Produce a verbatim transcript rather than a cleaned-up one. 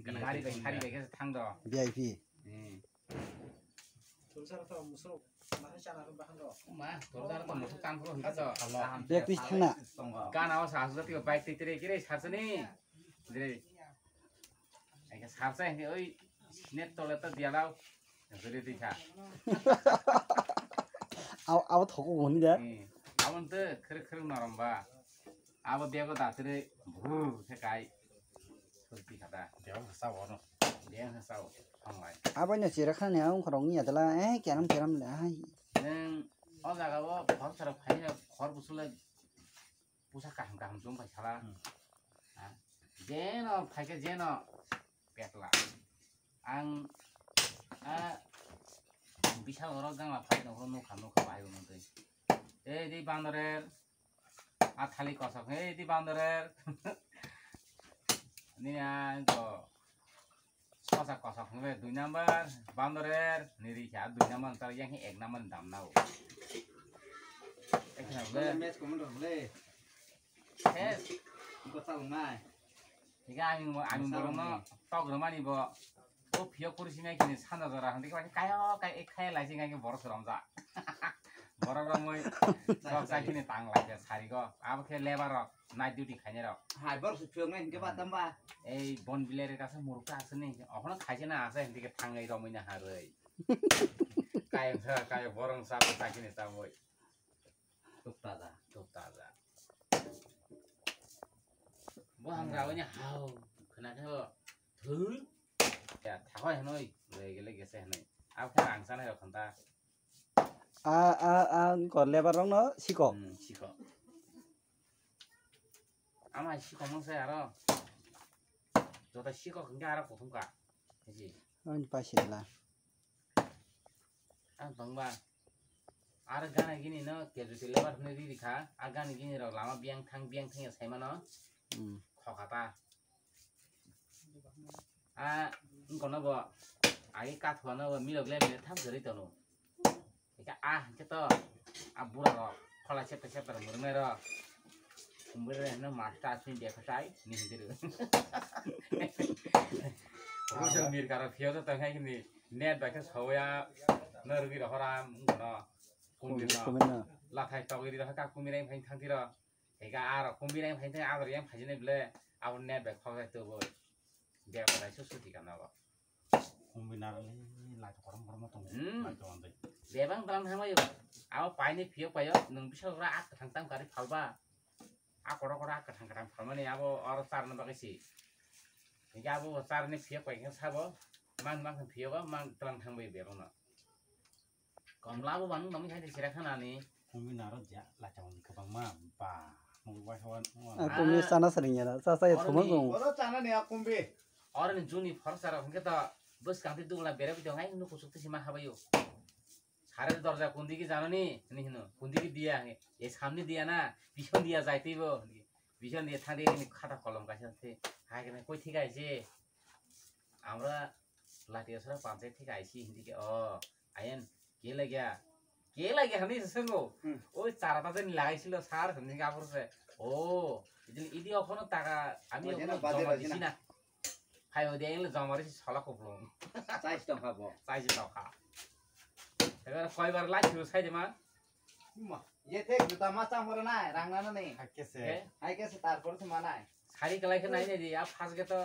Gari bai, gari bai khe thang do. V I P. Hmm. Tulsar to musuk, bahai chana ro bahang do. Ma, tulsar to musuk kam ro hingka do. Kaham. Bek pis thangna. Gana o sa hasuja tio bike tei tere kere sarsani. Dire. Eke sarsa hingke oi net tole to dialau. Dire dikha. Au, au thoku honi da. Hmm. Abon to khere khere norom ba. Abo bego datere bhur khe kai. Soti khata. Bego hasa wono. Bego hasa wo. Thanglai. Abo no chira khani ang khorong ni adala, eh, keram keram le, ai. Neng o jaga o khor sarok phai khor busule pusa kaham kaham chum phai sala. Hmm. Ha? Jeno phai khe jeno petla. Ang, ah, bisal oro gangla phai nokho nukha nukha bahai bo mantwi. Ei di bandorer. A thali kosok, ei di bandorer. Nini ang ko sosa kosok hwnle dui number, bandorer, niri kha dui number, tar yang ek number dam nao. Ek number. Match komon rok le. Yes. Ko tal mai. Higa ang, ang borokno tok rwmani bo. O phiyok kuri simi kini sanda jora handi khe kayo kai ek khai lai sing khe borok romja. Borok romoi rok sai kini tang lai ja sari go. Abo khe lebar rok night duty khainai rok. Hai borok se phiyok nai hingke ba tamba. Ei bon bilere kasa muruk ta asini. Okhono khaise na asa hindi khe thangai romoi na haroi. Kayang sa kayo borong sa sai kini tamoi. Tuk taja. Tuk taja. Bo hangra wani hao khna khe bo thur. Ya thakoi hanoi lege lege se hanoi. Ab khe ang sana yo khanta. A a a ko lebar rok no siko. Hmm, siko. Ama siko mong se aro. Jota siko hingke aro kuthum ka. Ji. Ani paisila. Ang tongba. Ar gana gini no casualty lebar hwnwi riri kha. A gana gini rok lama biyang thang biyang thang ya saimano. Hmm. Khokata. A wngkono bo. Agi kathwano bo milok le mile tham kwrwi tono. Ika a hwnkhe to. A bura rok. Khola septa septa rok mwrwknai rok. Kumbri rok hino master asni dekha tai. Ni hindiri. Rujak mir karo phiyo to tong hai hini. Net bai khe sawya no rwgwi rohora wngkha no. Kumbir no. Kumbir no. Lathai togwi ri rohor ka kumbir ang phai thang thiro. Ega aro kumbir ang phai thang aro yang phai jene ble abo net bai khok jai to bo. Bia ko dai su suti kana bo. Kumbir na le lai to korom korom tong. Hmm. Lai to andai. Bebang dalam thang bayo. Abo paini phiyo payo nung bisa ora ak thang tang kari phalba. A kotor kotor a kwthang kwthang phalmani abo oro charwna bagwi se. Hinkhe abo bo charwni phiyok bai khe sabo, mang mang khe phiyogo mang twlang thangbai bebakno. Komla bo bang nang khai de sira khanani. Kumi naro ja lachang kwbangma ba mung bai hawan. Ah, kumi sana sering ya, sa sa ya thuma gong. Oro chanani a kumbi. Oroni juni phorsa rok hinkhe to bwskang twi dugla berabwi tongo, ai nuk kusuk twi sima habayo. Sare dorja kundigi janani hinwi hino, kundigi diya hinwi, e samni diya na, pison diya jaitwibo hinwi, pison diya thangdi hinwi khata kolom kaisa se, hai khe koi thik aise, amra lati asra panchayat thik aisi hindi ke, o, ayan, ke lagya, ke lagya hinwi se swngo, hmm, oi chara ta jani lagaisilo sar hinwi ke apor se, o, idi, idi okhono taka, ami okhono joma disi na. Hai odi engle jomari si sola kuplung. Chais tongkha bo. Chais tongkha. Ebar koibar lai sibo sai de ma? Ma, ye thek juta ma cham hore nai, rang nana ni. Hai khe se. Eh? Hai khe se tarpor se ma nai. Sari kalai khe nai nai di, a phas ge to.